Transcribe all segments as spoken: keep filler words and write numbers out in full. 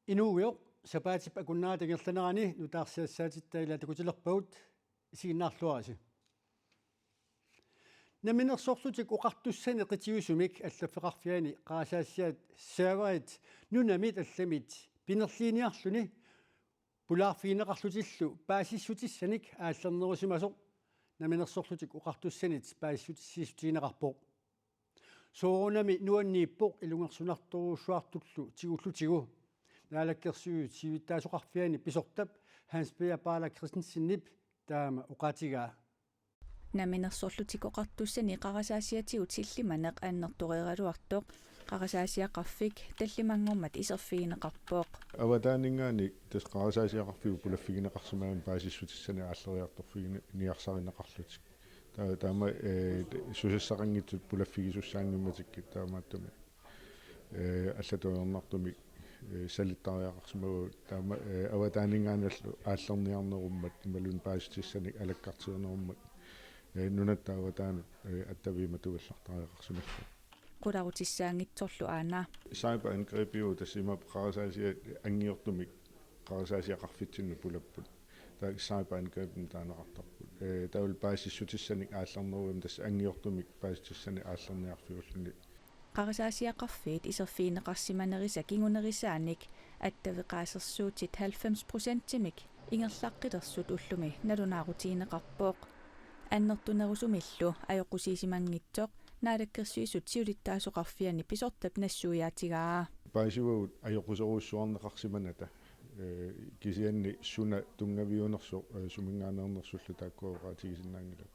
Inuugujoq, sapaatip akunnerata ingerlanerani nutaarsiassaatitta ila takutilerpagut, isiginnaarluarisi. Namminersorlutik Oqartussani qitiusumik allaffeqarfiani qarasaasiat serverit nunamit allamit pinerliiniarluni pulaarfigineqarlutillu paasissutissanik aallernerusimasoq Namminersorlutik Oqartussanit paasissutissiissutigineqarpoq. Soorunami nuanniippoq ilungersunartorujussuartullu tigullutigu. Naalakkersuisut siulittaasoqarfiani pisortap Hans Peter Barlach Christensenip taama oqaatigaa. Namminersorlutik Oqartussani qarasaasiatigut sillimaneq annertoreeraluartoq qarasaasiaqarfik tallimanngormat iserfigineqarpoq. Avataaninngaanniit tassa qarasaasiaqarfiup pulaffigineqarsimagami paasissutissanik aalleriartorfiginiarsarineqarlutik. Ta-, taama, eh, susassaqanngitsut pulaffigisussaanngimmatikkit taamaattumik, eh, allatut ajornartumik, eh, salittariaqarsimavagut taama, eh, avataaninngaanniillu aallerniarnerummat imaluunniit paasissutissanik alakkartiinerummat, eh, nunatta avataanut, eh, attaviit matugallartariaqarsimallugu. Qularutissaanngitsorlu aana. Cyberangrebiuvoq, tassa imaappoq qarasaasiat anngiortumik qarasaasiaqarfitsinnut pulapput. Taava cyberangrebimik taaneqartarput. Eh, taavalu paasissutissanik aallernerugami tassa anngiortumik paasissutissanik aallerniarfiulluni. Qarasaasiaqarfiit iserfigineqarsimanerisa kingunerisaanik attaveqaasersuutit halvfems procentimik ingerlaqqilersut ullumi nalunaarutigineqarpoq. Annertunerusumillu ajoqusiisimanngitsoq Naalakkersuisut siulittaasoqarfiani pisortap nassuiaatigaa. Paasivagut ajoquserujussuarneqarsimanata, eh, kisianni suna tunngaviunersoq, eh, suminngaanneernersullu taakkua oqaatigisinnaanngilagut.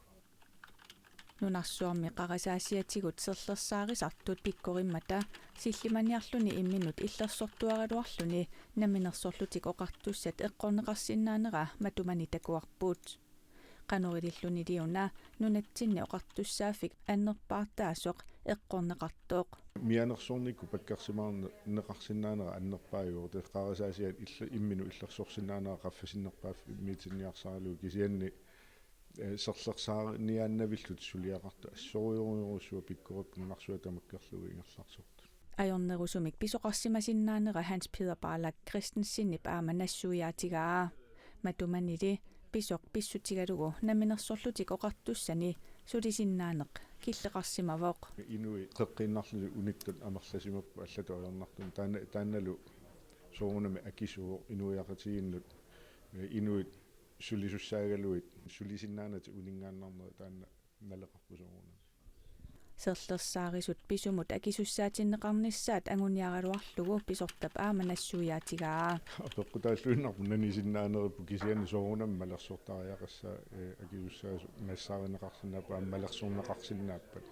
Nunarsuarmi qarasaasiatigut serlersaarisartut pikkorimmata sillimaniarluni imminut illersortuaraluarluni Namminersorlutik Oqartussat eqqorneqarsinnaanera matumani takuarput. Qanoq ililluniliuna nunatsinni oqartussaaffik annerpaartaasoq eqqorneqartoq. Mianersornikkut pakkersimaarneqarsinnaanera annerpaajuvoq, tassa qarasaasiat ille-, imminut illersorsinnaanera qaffasinnerpaaffimmitiinniarsaralugu, kisianni, eh, serlersaariniaannavillutik suliaqartut assorujorujussuaq pikkoripput nunarsuaq tamakkerlugu ingerlaarsortut. Ajornerusumik pisoqarsimasinnaanera Hans Peter Barlach Christensenip aamma nassuiaatigaa. Matumanili pisoq pissutigalugu Namminersorlutik Oqartussani sulisinnaaneq killeqarsimavoq. Inuit qeqqiinnarlutik unittut amerlasimapput allatut ajornartumik. Taanna, taannalu soorunami akisuuvoq inuiaqatigiinnut, eh, inuit sulisussaagaluit sulisinnaanatik uninngaannarnerat taanna naleqarpoq soorunami. Serlersaarisut pisumut akisussaatinneqarnissaat anguniaraluarlugu pisortap aamma nassuiaatigaa. Apeqqutaalluinnarpoq nanisinnaaneripput, kisianni soorunami malersortariaqassaaq, eh, akisussaasut nassaarineqarsinnaapput aamma malersorneqarsinnaappat.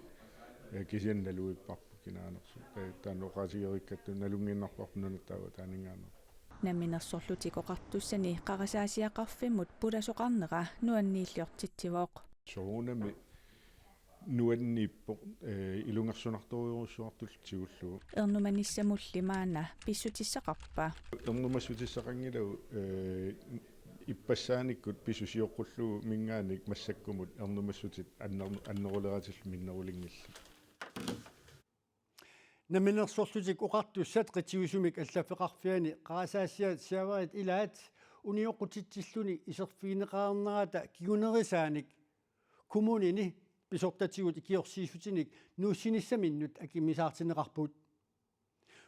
Eh, kisianni naluipparput kinaanersoq. Eh, taanna oqaatigereerikkatta nalunngiinnarparput nunatta avataaninngaanneersoq. Namminersorlutik Oqartussani qarasaasiaqarfimmut pulasoqarnera nuanniilliortitsivoq. Soorunami nuanniippoq, eh, ilungersunartorujussuartullu tigullugu. Ernumanissamulli maanna pissutissaqarpa? Ernumassutissaqanngilagut, eh, ippassaanikkut pisut sioqqulluminngaanniit massakkumut ernumassutit anner-, anneruleratillu minnerulinngillat. Namminersorlutik Oqartussat qitiusumik allaffeqarfiani qarasaasiat serverit ilaat unioqqutitsilluni iserfigineqarnerata kingunerisaanik kommunini pisortatigut ikiorsiissutinik nuussinissaminnut akimmisaartinneqarput.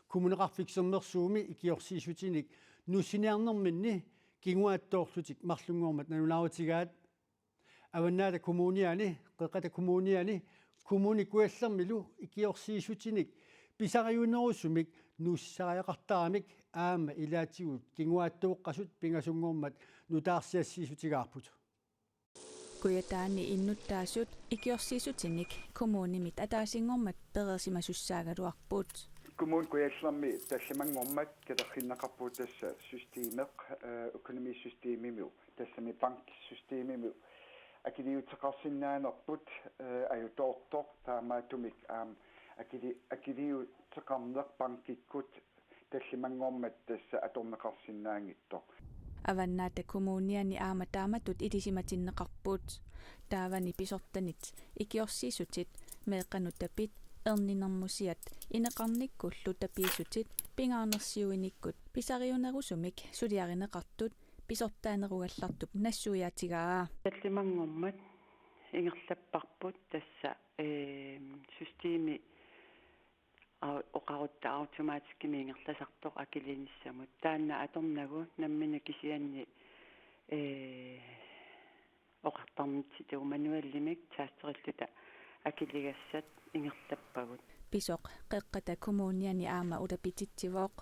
Kommuneqarfik Sermersuumi ikiorsiissutinik nuussiniarnerminni kinguaattoorlutik marlunngormat nalunaarutigaat. Avannaata Kommuniani, Qeqqata Kommuniani, Kommune Kujallermilu ikiorsiissutinik pisariunerusumik nuussisariaqartaramik aamma ilaatigut kinguaattooqqasut pingasunngormat nutaarsiassiissutigaarput. Kujataani innuttaasut ikiorsiissutinik kommunimit ataasinngormat pereersimasussaagaluarput. Kommune Kujallermi tallimanngormat katersinneqarpugut tassa systemeq, eh, økonomisystemimut, tassami banksystemimut akiliuteqarsinnaanerput, eh, ajutoortoq, taamaattumik aamma akili-, akiliuteqarneq bankikkut tallimanngormat tassa atorneqarsinnaanngitsoq. Avannaata Kommuniani aamma taamatut ilisimatinneqarput. Taavani pisortanit ikiorsiissutit meeqqanut tapit, erninermusiat ineqarnikkullu tapiissutit pingaarnersiuinikkut Pisariunerusumik suliarineqartut pisortaanerugallartup nassuiaatigaa. Tallimanngormat ingerlapparput tassa, ee, systemi au-, oqarutta automatikkimik ingerlasartoq akiliinissamut. Taanna atornagu nammineq kisianni, ee, oqartarnitsitut manualimik taasterilluta akiligassat ingerlappagut. Pisoq Qeqqata Kommuniani aamma ulapititsivoq.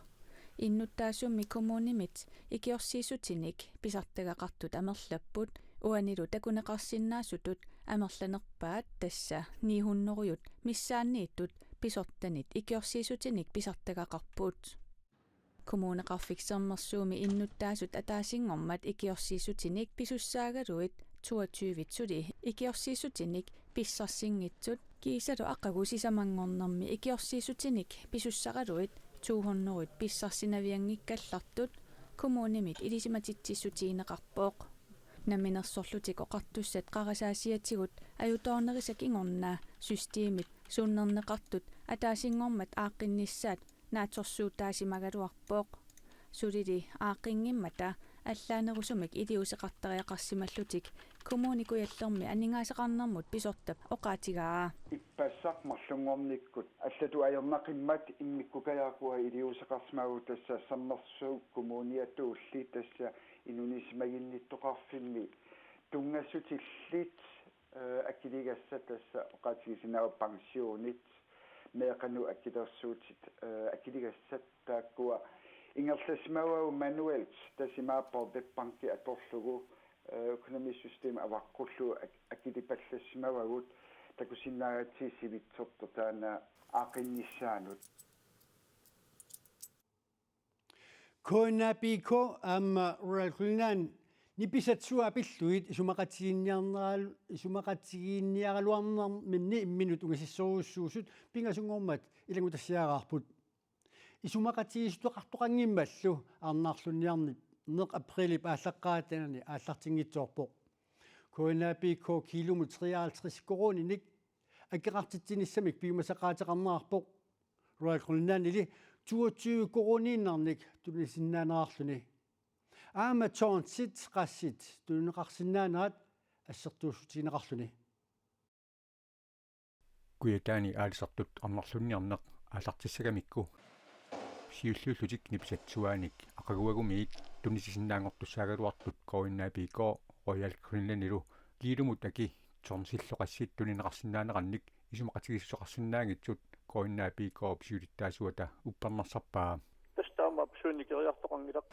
Innuttaasummi kommunimit ikiorsiissutinik pisartagaqartut amerlapput, uanilu takuneqarsinnaasutut amerlanerpaat, tassa ni hundrede missaanniittut pisortanit ikiorsiissutinik pisartagaqarput. Kommuneqarfik Sermersuumi innuttaasut ataasinngormat ikiorsiissutinik pisussaagaluit toogtyve suli ikiorsiissutinik pissarsinngitsut, kiisalu aqagu sisamanngornermi ikiorsiissutinik pisussaraluit to hundrede pissarsinavianngikkallartut kommunimit ilisimatitsissutigineqarpoq. Namminersorlutik Oqartussat qarasaasiatigut ajutoornerisa kingorna systemit sunnerneqartut ataasinngormat aaqqinnissaat naatsorsuutaasimagaluarpoq. Sulili aaqqinngimmata allaanerusumik iliuuseqartariaqarsimallutik Kommune Kujallermi aningaasaqarnermut pisortap oqaatigaa. Ippassaq marlunngornikkut allatut ajornaqimmat immikkoortoq iliuuseqarsimavoq, tassa Sermersuup Kommuniatuulli tassa inunisimaginnittoqarfimmi tunngassutillit, ee, akiligassat, tassa oqaatigisinnaavara pensionit, meeqqanut akilersuutit, ee, akiligassat, taakkua ingerlasimavagut manuelt, tassa imaappoq webbanki atorlugu, ee, økonomisystem avaqqullugu ak-, akilipallassimavagut, takusinnaagatsigit sivitsortoq taanna aaqqinnissaanut. K N A P K aamma Royal Greenland nipisatsua pillugit isumaqatigiinniarneral-, isumaqatigiinniaraluarnerminni imminut ungasissorujussuusut pingasunngormat ilanngutassiaraarput. Isumaqatigiissuteqartoqanngimmallu arnarlunniarneq aprilip aallaqqaatanani aallartinngitsoorpoq. K N A P K kiilumut treoghalvtreds koruuninik akeqartitsinissamik piumasaqaateqarnerarpoq. Royal Greenlandili toogtyve koruuniinnarnik tunisinnaanerarluni. Aamma tonsit qassit tunineqarsinnaanerat assersuussutigineqarluni. Kujataani aalisartut arnarlunniarneq aallartissagamikku siulliullutik nipisatsuaanik aqaguagumiit tunisisinnaanngortussaagaluartut K N A P K Royal Greenlandilu kiilumut aki tonsillu qassit tunineqarsinnaanerannik isumaqatigiissuteqarsinnaanngitsut K N A P K-p siulittaasuata uppernarsarpaa. Tassa taama pisuunnikeriartoqanngilaq.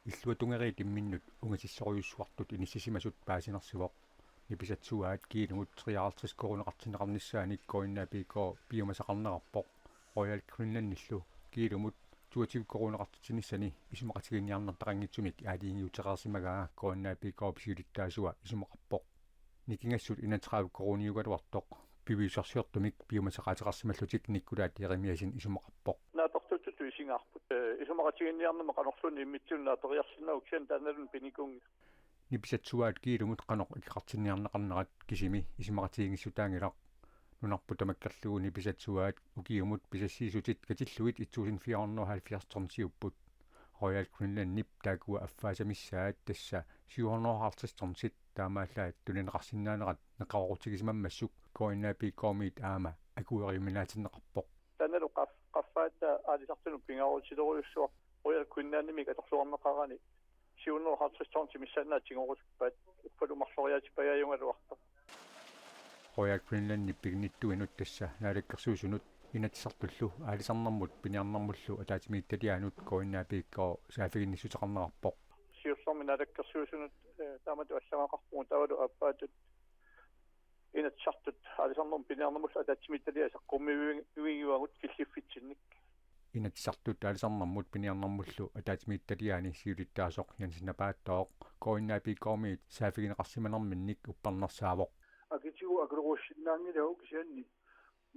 Illuatungeriit imminnut ungasissorujussuartut inissisimasut paasinersivoq. Nipisatsuaat kiilumut treoghalvtreds koruuneqartinneqarnissaannik K N A P K piumasaqarnerarpoq. Royal Greenlandillu kiilumut toogtyve koruuneqartitsinissani isumaqatigiinniarnertaqanngitsumik aalajangiutereersimagaa K N A P K-p siulittaasua isumaqarpoq. Nikingassut enogtredive koruuniugaluartoq piviusorsiortumik piumasaqaateqarsimallutik Nikolaj Jeremiassen isumaqarpoq. Naapertuutut tuisingaarput, ee, isumaqatigiinniarnermi qanorluunniit immitsinnut naaperiarsinnaavoq kisianni taannaluunniit pinikuunngilaq. Nipisatsuaat kiilumut qanoq akeqartinniarneqarnerat kisimi isumaqatigiinngissutaanngilaq. Nunarput tamakkerlugu nipisatsuaat ukiumut pisassiissutit katillugit et tusind fire hundrede og halvfjerds tonsiupput. Royal Greenlandip taakkua affaasa missaat, tassa syv hundrede og halvtreds tonsit, taamaallaat tunineqarsinnaanerat neqeroorutigisimammassuk K N A P K-miit aamma akueriuminaatinneqarpoq. Taannalu qaf-, qaffaata aalisartunut pingaaruteqarujussuaq Royal Greenlandimik atorluarneqarani syv hundrede og halvtreds tonsit missaannaat tigorusuppaat, uffalu marloriaatipajaajugaluartoq. Royal Greenlandip piginnittuinut, tassa Naalakkersuisunut, Inatsisartullu Aalisarnermut Piniarnermullu Ataatsimiititaliaanut K N A P K saaffiginnissuteqarnerarpoq. Siullermik Naalakkersuisunut, ee, taamatut allagaqarpugut, taavalu aappaatut Inatsisartut Aalisarnermut Piniarnermullu Ataatsimiititaliaat saqqummiivigivagut killiffitsinnik. Inatsisartut Aalisarnermut Piniarnermullu Ataatsimiititaliaani siulittaasoq Jens Napaattooq K N A P K-miit saaffigineqarsimanerminnik uppernarsaavoq. Akitigut akulerussinnaanngilagut kisianni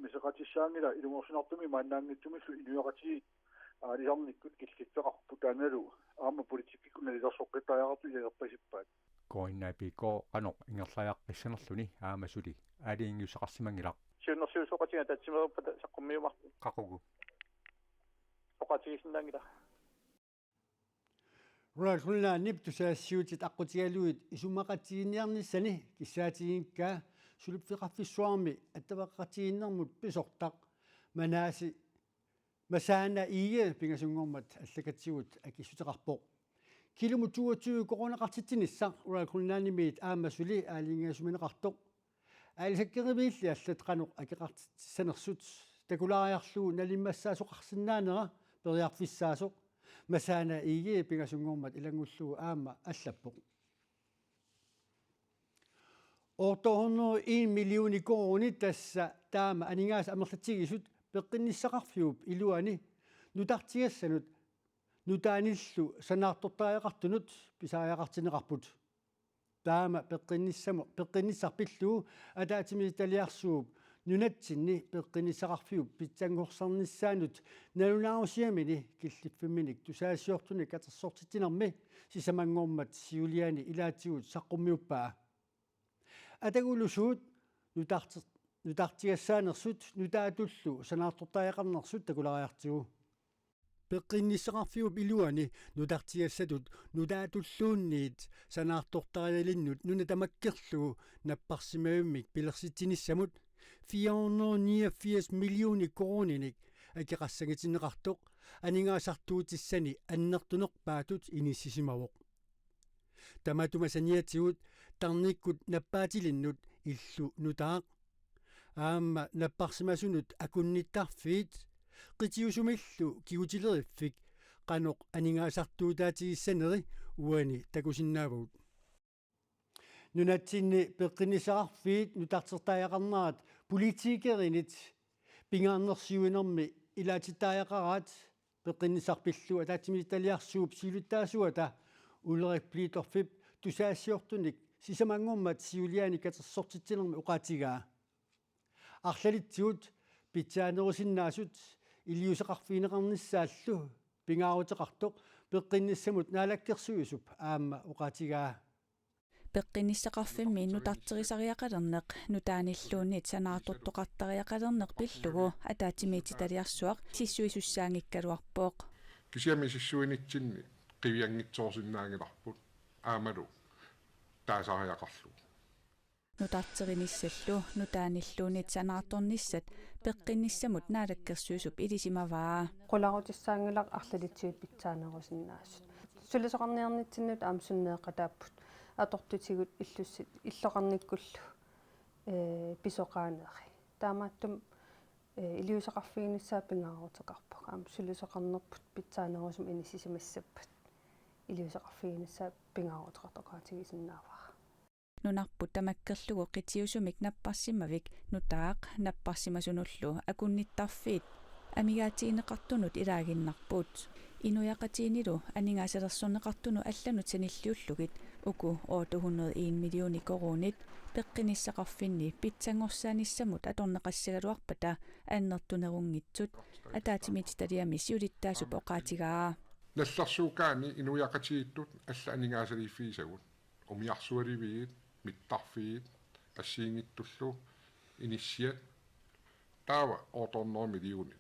massakkut qatissaanngilaq, ilungersunartumik maannaanngitsumillu inuiaqatigiit aalisarnikkut killiffeqarput, taannalu aamma politikkikkut nalilersoqqittariaqartut ilalerpasippaat. K N A P K qanoq ingerlajaqqissanerluni aamma suli aalajangiussaqarsimanngilaq. Siunnersuisoqatigiit ataatsimeerpata saqqummiumaarput. Qaqugu? Oqaatigisinnaanngilaq. Royal Greenlandip tusagassiuutit aqqutigalugit isumaqatigiinniarnissani kissaatiginngikkaa suliffeqarfissuarmi attaveqaqatigiinnermut pisortaq Manaasi Masaana Egede pingasunngormat allakatsigut akissuteqarpoq. Kilumut toogtyve koruuneqartitsinissaq Royal Greenlandimiit aamma suli aalajangiisumineqartoq. Aalisakkerivillillu allat qanoq akeqartitsissanersut takulaariarlugu nalimmassaasoqarsinnaanera periarfissaasoq Masaana Egede pingasunngormat ilanngullugu aamma allappoq. Otte hundrede en millioner koruunit, tassa taama aningaasat amerlatigisut, peqqinnissaqarfiup iluani nutartigassanut nutaanillu sanaartortariaqartunut pisariaqartinneqarput. Taama peqqinnissamu-, peqqinnissaq pillugu ataatsimiititaliarsuup nunatsinni peqqinnissaqarfiup pitsanngorsarnissaanut nalunaarusiamini killiffimminik tusagassiortunik katersortitsinermi sisamanngormat siuliani ilaatigut saqqummiuppaa. Atagulusut nutarti-, nutartigassaanersut nutaatullu sanaartortariaqarnersut takulaariartigu. Peqqinnissaqarfiup iluani nutartigassatut nutaatulluunniit sanaartortarialinnut nuna tamakkerlugu napparsimavimmik pilersitsinissamut fire hundrede niogfirs millioner koruuninik akeqassangatinneqartoq aningaasartuutissani annertunerpaatut inissisimavoq. Tamatuma saniatigut tarnikkut nappaatilinnut illu nutaaq, aamma napparsimasunut akunnittarfiit, qitiusumillu kigutileriffik qanoq aningaasartuutaatigissaneri uani takusinnaavagut. Nunatsinni peqqinnissaqarfiit nutartertariaqarnerat politikerinit pingaarnersiuinermi ilaatittariaqaraat peqqinnissaq pillugu ataatsimiititaliarsuup siulittaasuata Ulrik Blidorfip tusagassiortunik sisamanngormat siuliani katersortitsinermi oqaatigaa. Arlalitsigut pitsaanerusinnaasut iliuuseqarfigineqarnissaallu pingaaruteqartoq peqqinnissamut naalakkersuisup aamma oqaatigaa. Peqqinnissaqarfimmi nutarterisariaqalerneq nutaanilluunniit sanaartortoqartariaqalerneq pillugu ataatsimiititaliarsuaq sissuisussaanngikkaluarpoq. Kisianni misissuinitsinni qivianngitsoorsinnaanngilarput aammalu taasariaqarlugu. Nutarterinissallu nutaanilluunniit sanaartornissat peqqinnissamut naalakkersuisup ilisimavaa. Qularutissaanngilaq arlalitsigut pitsaanerusinnaasut. Sulisoqarniarnitsinnut aamma sunneeqataapput. Atortutigut illussi-, illoqarnikkullu, ee, pisoqaaneri. Taamaattumik, ee, iliuuseqarfiginissaa pingaaruteqarpoq. Aamma sulisoqarnerput pitsaanerusumik inissisimassappat iliuuseqarfiginissaa pingaaruteqartoq oqaatigisinnaavara. Nunarput tamakkerlugu qitiusumik napparsimavik nutaaq napparsimasunullu akunnittarfiit amigaatigineqartunut ilaaginnarput. Inuiaqatigiinnilu aningaasalersorneqartunut allanut sanilliullugit uku otte hundrede en millioner koruunit peqqinnissaqarfinni pitsanngorsaanissamut atorneqassagaluarpata annertunerunngitsut ataatsimiititaliami siulittaasup oqaatigaa. Nallersuukkaanni inuiaqatigiittut allat aningaasaliiffigisagut. Umiarsualiviit, mittarfiit, assigiinngitsullu inissiat, taava otte hundrede millioner.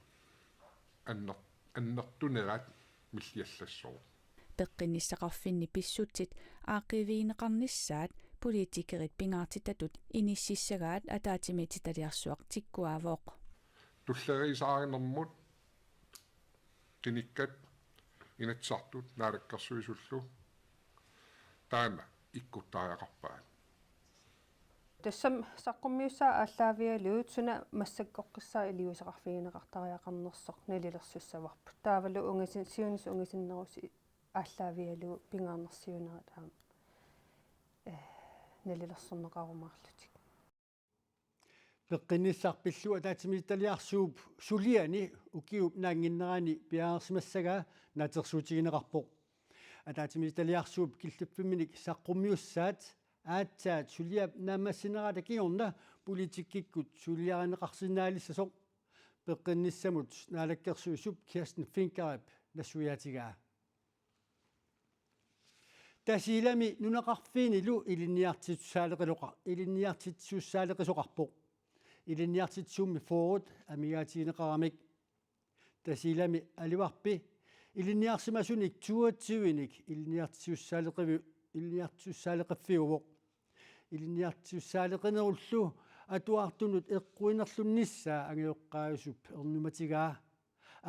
Anner-, annertunerat milliallassooq. Peqqinnissaqarfinni pissutsit aaqqiivigineqarnissaat politikerit pingaartitatut inississagaat ataatsimiititaliarsuaq tikkuaavoq. Tulleriisaarinermut qinikkat Inatsisartut Naalakkersuisullu taanna ikkuttariaqarpaat. Tassami saqqummiussaat aallaavigalugit suna massakkorpiaq iliuuseqarfigineqartariaqarnersoq nalilersussavarput. Taavalu ungasin-, siunissaq ungasinnerusoq aallaavigalugu pingaarnersiuinerit aamma, ee, nalilersorneqarumaarlutik. Peqqinnissaq pillugu ataatsimiititaliarsuup suliani ukiup naannginnerani piareersimassagaa naatsorsuutigineqarpoq. Ataatsimiititaliarsuup killiffimminik saqqummiussaat aatsaat suliap naammassinerata kingorna politikkikkut suliarineqarsinnaalissasoq peqqinnissamut naalakkersuisup Kirsten Finkerip nassuiaatigaa. Tasiilami nunaqarfiinilu ilinniartitsisussaaleqiloqa-, ilinniartitsisussaaleqisoqarpoq. Ilinniartitsisummi fyrret amigaatigineqaramik. Tasiilami Alivarpi Ilinniarsimasunik toogtyvenik ilinniartitsisussaaleqivi-, ilinniartitsisussaaleqiffiuvoq. Ilinniartitsisussaaleqinerullu atuartunut eqquinerlunnissaa angajoqqaajussup ernumatigaa.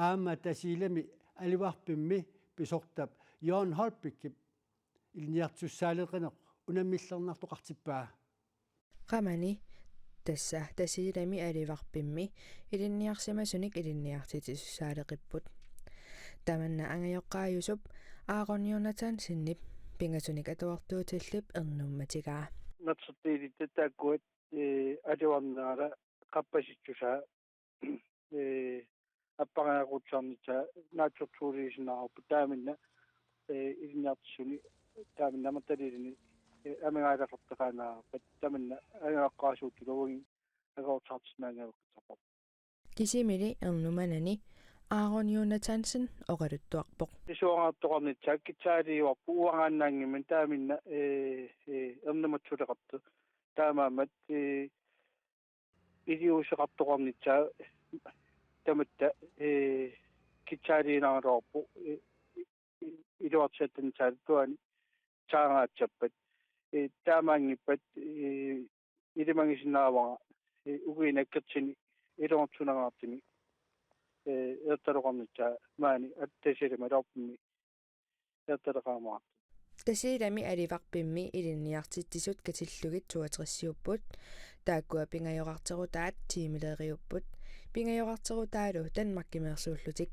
Aamma Tasiilami alivarpimmi pisortap Jørgen Holbækip ilinniartitsisussaaleqineq unammillernartoqartippaa. Qamani tassa Tasiilami alivarpimmi ilinniarsimasunik ilinniartitsisussaaleqipput. Tamanna angajoqqaajusup Aaron Jonathansenip pingasunik atuartuutillip ernummatigaa. Natsuttiilit taakkuat, ee, alivarnaara qappasitsusaa, ee, appariaqutsaarnitsaa naatsorsuuliisinnaavarput taamanna, ee, ilinniartitsisuni taamanna amerlaliilini, ee, amigaaleqartaqaannaavarput tamanna angajoqqaasuuttuulluni angajoqqaartitsineq angajoqqaartarpoq. Kisimili ernumanani Aaron Jonathansen oqaluttuarpoq. Pisuaraartoqarnitsaa kitsaaliivarput uangaannaanngimmat taamanna, ee, ee, ernumatsuleqartoq. Taamaammat, ee, iliuuseqartoqarnitsaa tamatta, ee, kitsaaliinnaraluarpoq, ee, ee, iluartitsinissaallu tuaani saangaatsappat. Ee, taamaanngippat, ee, ilimagisinnaavara, ee, ukiuni akkertini ilungersunangaartumi, ee, eertaleqarnissaa maani Tasiilami alivarpimmi eertaleqarumaartoq. Tasiilami alivarpimmi ilinniartitsisut katillugit toogtresiupput, taakkua pingajorarterutaat tiimileriupput, pingajorarterutaalu Danmarkimeersuullutik.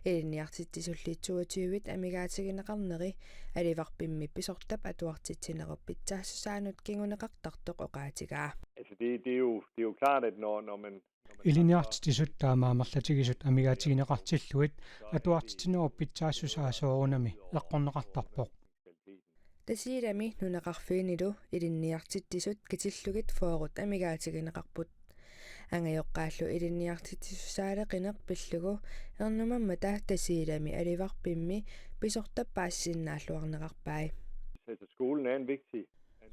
Ilinniartitsisulli toogtyvit amigaatigineqarneri alivarpimmi pisortap atuartitsinerup pitsaassusaanut kinguneqartartoq oqaatigaa. Altså, det, det er jo, det er jo klart, at når, når man, når man Ilinniartitsisut taama amerlatigisut amigaatigineqartillugit atuartitsinerup pitsaassusaa soorunami eqqorneqartarpoq. Tasiilami nunaqarfiinilu ilinniartitsisut katillugit fyrret amigaatigineqarput. Angajoqqaallu ilinniartitsisussaaleqineq pillugu ernumammata Tasiilami alivarpimmi pisortap paasisinnaalluarnerarpai. Altså, skolen er en vigtig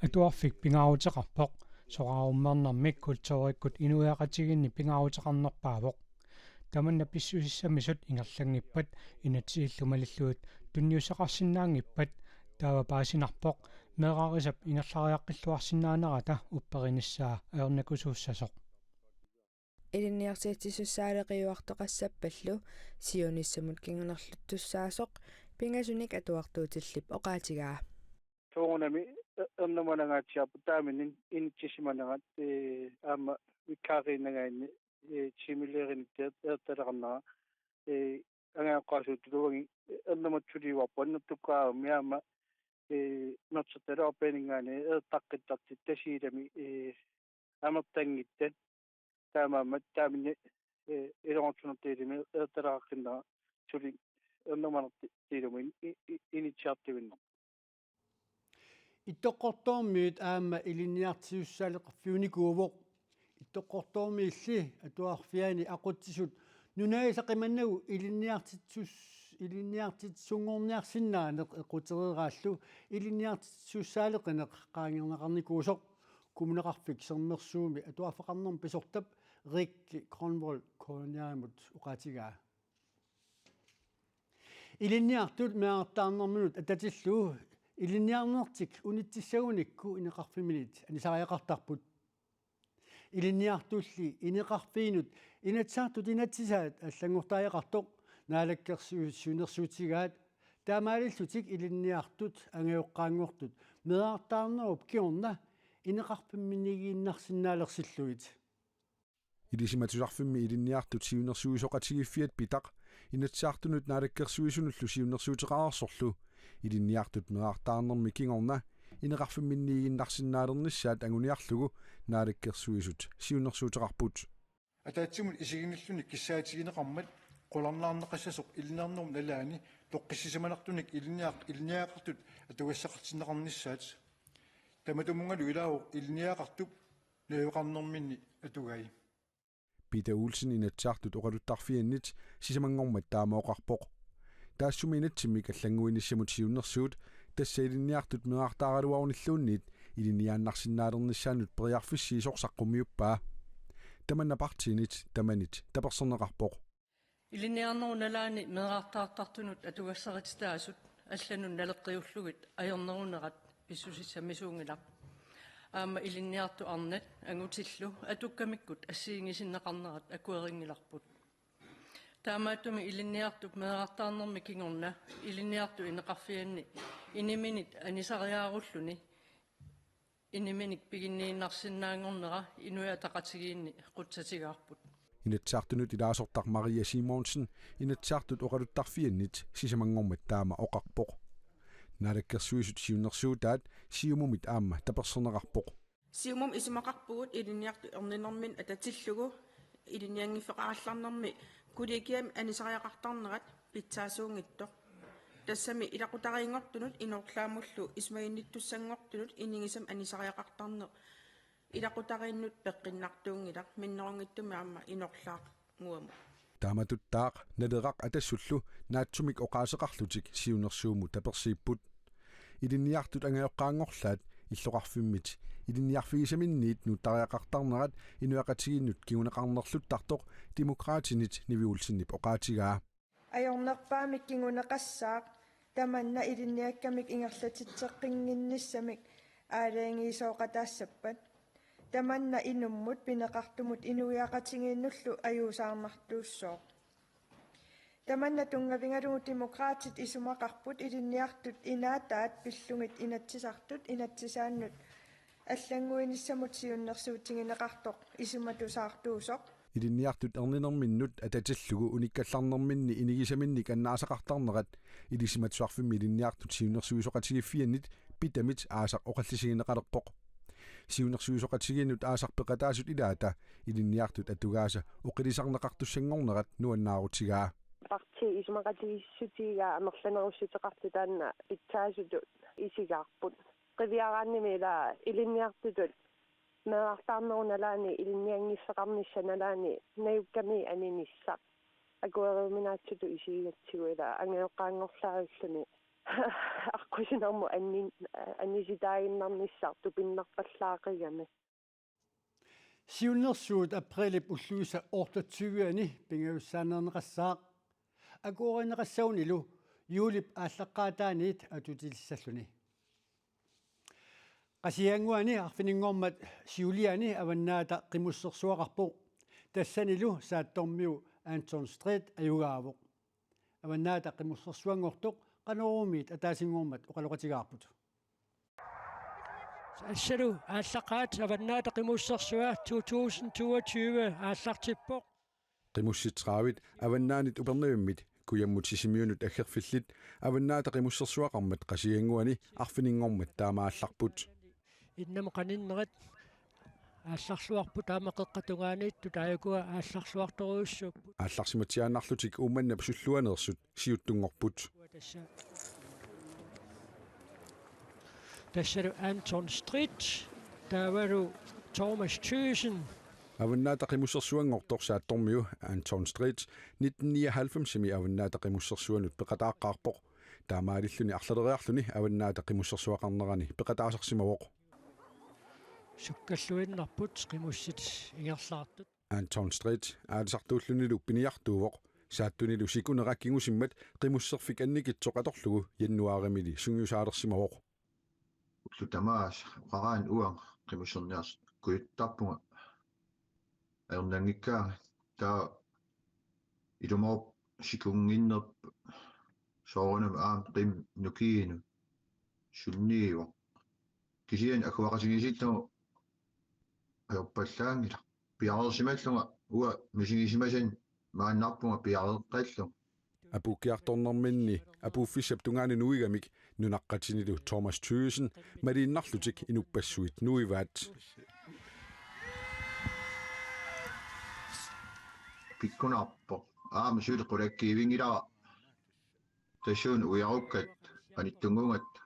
Atuarfik pingaaruteqarpoq, soraarummernermik kulturikkut inuiaqatigiinni pingaaruteqarnerpaavoq. Tamanna pissusissamisut ingerlanngippat inatsisillu malillugit tunniusseqarsinnaanngippat taava paasinarpoq meerarisap ingerlariaqqilluarsinnaanerata upperinissaa ajornakusuussasoq. Ilinniartitsisussaaleqiuartoqassappallu siunissamut kingunerluttussaasoq pingasunik atuartuutillip oqaatigaa. Soorunami, ee, ernumanangaatsiarput taamani inissisimanerat, ee, aamma vikariinnangaanni, ee, tiimilerinik eer-, eertaleqarnera, ee, angajoqqaasuuttuulluni, ee, ernumatsuliuarput annertukkaarummi aamma, ee, Mertert alivarpianinngaanniit eertaqqittartut Tasiilami, ee, amerlanngitsut taamaammat taamanni, ee, ilungersunartiillumi eertaleqaqqinnera suli ernumanartiillumi i-, i-, inissiartuinnarpoq. Ittoqqortoormiit aamma ilinniartitsisussaaleqiffiunikuuvoq. Ittoqqortoormiilli atuarfiani aqutsisut nunaisa qimannagu ilinniartitsus-, ilinniartitsisunngorniarsinnaaneq eqqutereeraallu ilinniartitsisussaaleqineq qaangerneqarnikuusoq Kommuneqarfik Sermersuumi atuarfeqarnermi pisortap Rikke Grønvold K N R-imut oqaatigaa. Ilinniartut meerartaarnerminut atatillugu ilinniarnertik unitsissagunikku ineqarfimminit anisariaqartarput. Ilinniartulli ineqarfiinut Inatsisartut inatsisaat allanngortariaqartoq Naalakkersuisut siunnersuutigaat taamaalillutik ilinniartut angajoqqaanngortut meerartaarnerup kingorna ineqarfimminniiginnarsinnaalersillugit. Ilisimatusarfimmi ilinniartut siunnersuisoqatigiiffiat Pitaq Inatsisartunut Naalakkersuisunullu siunnersuuteqareersorlu ilinniartut meerartaarnermi kingorna ineqarfimminniiginnarsinnaalernissaat anguniarlugu Naalakkersuisut siunnersuuteqarput. Ataatsimut isiginilluni kissaatigineqarmat qularnaarneqassasoq ilinniarnerup nalaani toqqissisimanartunik ilinniaq-, ilinniagaqartut atugassaqartinneqarnissaat. Tamatumunngalu ilaavoq ilinniagaqartup najugaqarnerminni atugai. Peter Olsen Inatsisartut oqaluttarfiannit sisamanngormat taama oqarpoq. Taassuma inatsimmik allannguinissamut siunnersuut tassa ilinniartut meerartaaraluarunilluunniit ilinniaannarsinnaalernissaannut periarfissiisoq saqqummiuppaa. Tamanna partiinit tamanit taperserneqarpoq. Ilinniarnerup nalaani meerartaartartunut atugassarititaasut allanut naleqqiullugit ajornerunerat pissusissamisuunngilaq. Aamma ilinniartut arnat angutillu atukkamikkut assigiinngisinneqarnerat akuerinngilarput. Taamaattumik ilinniartup meerartaarnermi kingorna ilinniartut ineqarfianni iniminit anisariaarulluni iniminik piginniinnarsinnaanngornera Inuit Ataqatigiinni qutsatigaarput. Inatsisartunut ilaasortaq Maria Simonsen Inatsisartut oqaluttarfiannit sisamanngormat taama oqarpoq. Naalakkersuisut siunnersuutaat Siumumit aamma taperserneqarpoq. Siumumi isumaqarpugut ilinniartut erninerminni atatillugu ilinnianngiffeqarallarnermi kollegiami anisariaqartarnerat pitsaasuunngitsoq. Tassami ilaqutariinngortunut inorlaamullu isumaginnittussanngortunut inigisamik anisariaqartarneq ilaqutariinnut peqqinnartuunngilaq minnerunngitsumik aamma inorlaannguamut. Taamatuttaaq Naleraq Atassullu naatsumik oqaaseqarlutik siunnersuummut tapersiipput. Ilinniartut angajoqqaanngorlaat illoqarfimmit ilinniarfigisaminniit nuuttariaqartarnerat inuiaqatigiinnut kinguneqarnerluttartoq Demokraatinit Nivi Olsenip oqaatigaa. Ajornerpaamik kinguneqassaaq tamanna ilinniakkamik ingerlatitseqqinnginnissamik aalajangiisooqataassappat. Tamanna inummut pineqartumut inuiaqatigiinnullu ajuusaarnartuussooq. Tamanna tunngavigalugu Demokraatit isumaqarput ilinniartut inaataat pillugit Inatsisartut inatsisaannut allannguinissamut siunnersuutigineqartoq isumatusaartuusoq. Ilinniartut erninerminnut atatillugu unikkallarnerminni inigisaminnik annaasaqartarnerat Ilisimatusarfimmi Ilinniartut Siunnersuisoqatigiiffiannit Pitamit aasaq oqallisigineqalerpoq. Siunnersuisoqatigiinnut aasaq peqataasut ilaata ilinniartut atugaasa oqilisarneqartussanngornerat nuannaarutigaa. Partii isumaqatigiissutigigaa amerlanerussuteqartut taanna pitsaasutut isigaarput. Qiviaraannimi ila ilinniartutut meerartaarnerup nalaani ilinnianngiffeqarnissap nalaani najukkamiit aninissaq akueriuminaatsutut isigigatsigu ila angajoqqaanngorlaarulluni aqqusinermut anni-, anisitaaginnarnissaq tupinnarpallaaqigami. Siunnersuut aprilip ulluisa otteogtyve-ani pingajussaaneerneqassaaq. Akuerineqassagunilu juulip aallaqqaataaniit atutilissalluni. Qasigiannguani arfininngormat siuliani Avannaata Qimussersuaqarpoq. Tassanilu saattormiu Anton Strid ajugaavoq. Avannaata Qimussersuanngortoq Qanoruumiit ataasinngormat oqaloqatigaarput. Assalu aallaqqaat Avannaata Qimussersua to tusind toogtyve aallartippoq. Qimussit tredive Avannaanit Upernavimmit kujammut Sisimiunut aggerfillit Avannaata Qimussersuaqarmat Qasigiannguani arfininngormat taamaallarput. Innamut qaninnerit aallarluarput taama qeqqata tungaaniittut taakku aallarluartorujussuupput. Aallarsimatsiaannarlutik Uummannap sulluaneersut siuttunngorput. Tassa, tassalu Anton Strid, taavalu Thomas Thyssen. Avannaata Qimussersuanngortoq saattormiu Anton Strid nitten nioghalvfems-imi Avannaata Qimussersuanut peqataaqqaarpoq. Taamaalilluni arlaleriarluni Avannaata Qimussersuaqarnerani peqataasarsimavoq. Sukkalluinnarput qimussit ingerlaartut. Anton Strid aalisartuullunilu piniartuuvoq. Saattunilu sikunera kingusimmat qimusserfik annikitsoq atorlugu januaarimili sungiusaalersimavoq. Ullut tamaasa oqaraanni uanga qimusserniarluta kujuttarpunga ajornanngikkaangat, taava ilumoorpoq sikunnginnerput soorunami aamma qimmit nukiinut sunniivoq. Kisianni agguaqatigiissillugu ajorpallaanngilaq. Piareersimallunga uanga misigisimasani maannarpunga piareeqqallunga. Apuukkiartornerminni apuuffissap tungaanut nuigamik nunaqqatinilu Thomas Thyssen maliinnarlutik inuppassuit nuivaat. Pikkunarpoq. Aamma suli qulakkiivinngilara. Tassuuna ujarukkat anittunnguugatta.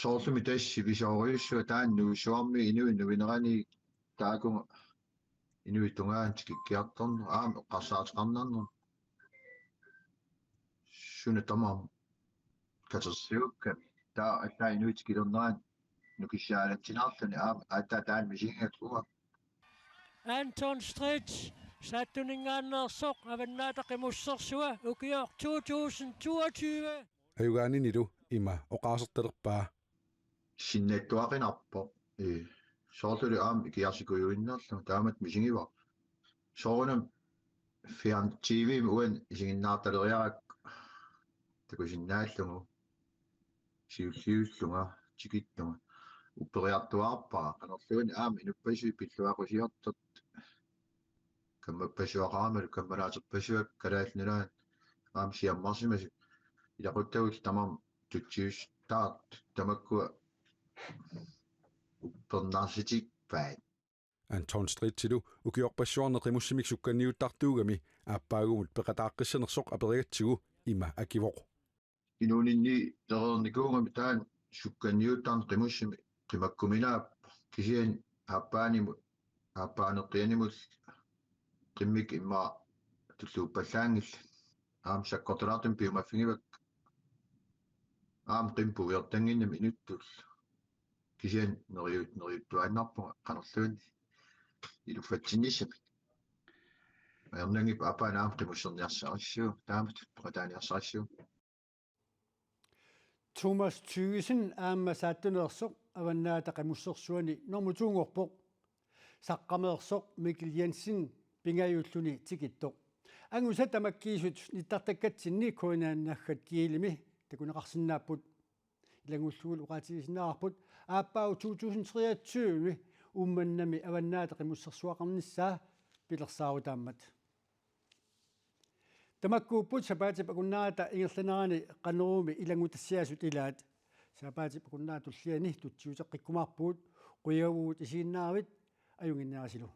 Soorlumi tassa sivisoorujussuaq taanna nuussuarmi inuit nuinerani taakunga inuit tungaanut tikikkiartorneq aamma eqqarsaateqarnarneq. Suna tamarmi katersiukkat taava allaat inuit tikilernerani nukissaalatsinaarluni aamma aatsaat taanna misigigakku uanga. Anton Strid, Saattuninngaanneersoq Avannaata Qimussersua ukioq to tusind toogtyve. Ajugaaninilu ima oqaasertalerpaa. Sinnattuaqinarpoq. Ee, soorluli aamma ikiarsikujuinnerlu taamatut misigivara. Soorunami fjern-, T V-mi uani isiginnaartaleriarakku takusinnaallugu. Siulliullunga, tikittunga. Upperiartuaarpara. Qanorluunniit aamma inuppassuit pilluaqqusiortut. Kammappassuaqaramalu, kammalaaterpassuakka Kalaallit Nunaanni aamma siammarsimasut. Ilaquttagut tamarmik tutsiustaartut tamakkua uppernaarsitigivaat. Anton Stridtilu ukiorpassuarni qimussimik sukkanniuttartuugami aappaagumut peqataaqqissanersoq aperigatsigu ima akivoq. Inuuninni tereernikuugami taanna sukkanniuttarneq qimussimi qimakkuminaappoq, kisianni aappaanimut, aappaaneq qianimut qimmik immaqa tulluuppallaanngillat. Aamma sakkortulaartumik piumaffigivakka. Aamma qimmit puiortannginnamik inuttut. Kisianni neriut-, neriuttuaannarpunga qanorluunniit iluffatsinnissamik. Ajornanngippat aappaanut aamma qimusserniarsarissuu, taamatut peqataaniarsarissuu. Thomas Thygesen aamma saattuneersoq Avannaata Qimussersuani normu to-nngorpoq. Saqqameersoq Mikkel Jensen pingajulluni tikittoq. Angusat tamakkiisut nittartakkatsinni K N R naggat gl-imi takuneqarsinnaapput. Ilanngullugu oqaatigisinnaavarput aappaagu to tusind treogtyve Uummannami Avannaata Qimussersuaqarnissaa pilersaarutaammat. Tamakkuupput sapaatip akunnerata ingerlanerani Qanoroomi ilanngutassiaasut ilaat. Sapaatip akunnerata tulliani tutsiuteqqikkumaarpugut, qujavugut isiginnaaravit, ajunnginnerisilu.